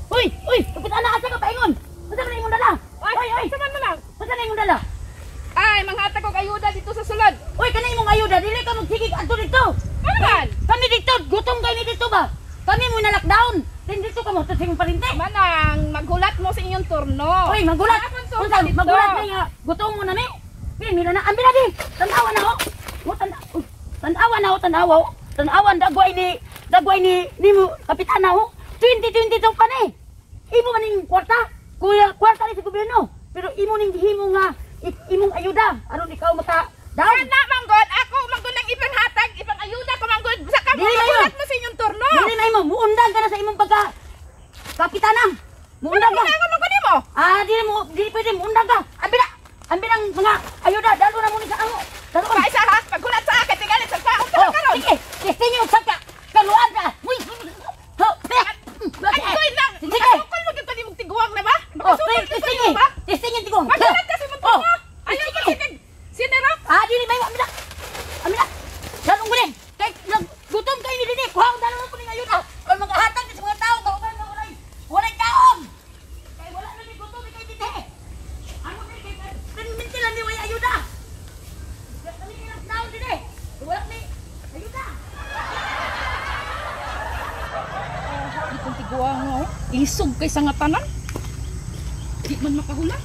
Uy, uy, kapitana, asa ka paingon? Asa ka na imong dala? Ay, Uy, uy. Sa man man lang. Asa na imong dala? Ay, manghatag og ayuda dito sa sulod. Uy, kana imong ayuda, dili ka magsigig adto dito. Ano man? Kami dito, gutom kay ni dito ba? Kami mo na lockdown. Din dito ka mo sa imong palinte. Manang, maghulat mo sa inyong turno. Uy, magulat. Wala akong turno Unsa dito. magulat na nga gutom mo na ni. Mira na, ambi na di. Tan-awa na ho. Mo uy, tan-awa na ho, tan-awa ho. Tan-awan dagway ni nimo kapitana ho. 2022 pa ni. Imo man ning kwarta. Kuya, kwarta ni sa gobyerno. Pero imo ning gihimo nga imong ayuda aron ikaw maka down. Kana manggod, ako manggod ng ibang hatag, ibang ayuda ko manggod. Sa kamo Dili mayo. maghulat mo sa inyong turno. Dili na imo, muundang ka na sa imong pagka kapitana. Muundang ka. Ano manggod nimo? Ah, dili mo, dili pwede muundang ka. Ambi na. Ambi ng mga ayuda, dalo na mo ni sa amo. Dalo. Paisa ha, paghulat sa akin tingali sa kaon ka Oh, karon. sige. Testing yung sangka. Kaluan ka. Uy. Ho, pe. Ay, koy lang. Sige. Makasukol mo gyud ko nimong tiguang na ba? Oh, Makasukol gyud ko testing nimo ba? Testing yung tigong. Maghulat ka sa imong Oh, turno. Ayaw ko sige. Sinero? Ah, dili may ambi na. Ambi na. Dalong ko din. Kay gutom kayo ni dinhi. Kuha ang dalong ko ning ayuda. Kay mga hatag ni sa mga tao kauban nga walay walay kaon. Kay wala na ni gutom kay dinhi. Amo ni kay pinminti lang ni way ayuda. Kami ni lockdown dinhi. Wala ni ayuda. Itong tiguang mo, isog kay sa nga tanan. Di man makahulat.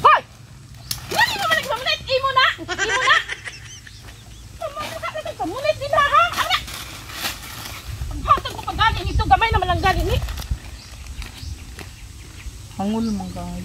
Hoy! Ngano mo man nagpamunit? Imo na! Imo na! Pamukha na kay pamunit nila ha! Ana! Paghatag ko pag ito, gamay naman lang gani ni. Hangol man kayo.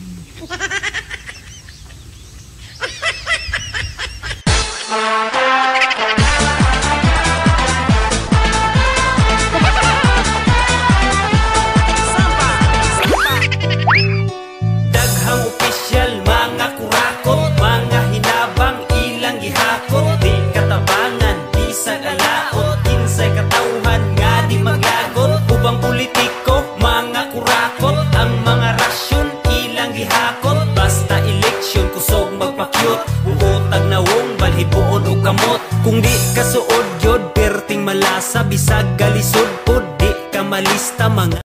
Daghang opisyal, mga kurakot, mga hinabang ilang gihakot. Di katabangan, bisag alaot, kinsay katawhan nga di maglagot. Ubang politiko, mga kurakot, ang mga rasyon ilang gihakot. Basta eleksyon, kusog magpakyut, buotag nawong balhibuon og kamot. Kung di kasuod yod, perting malasa, bisag galisod pod, di ka malista mga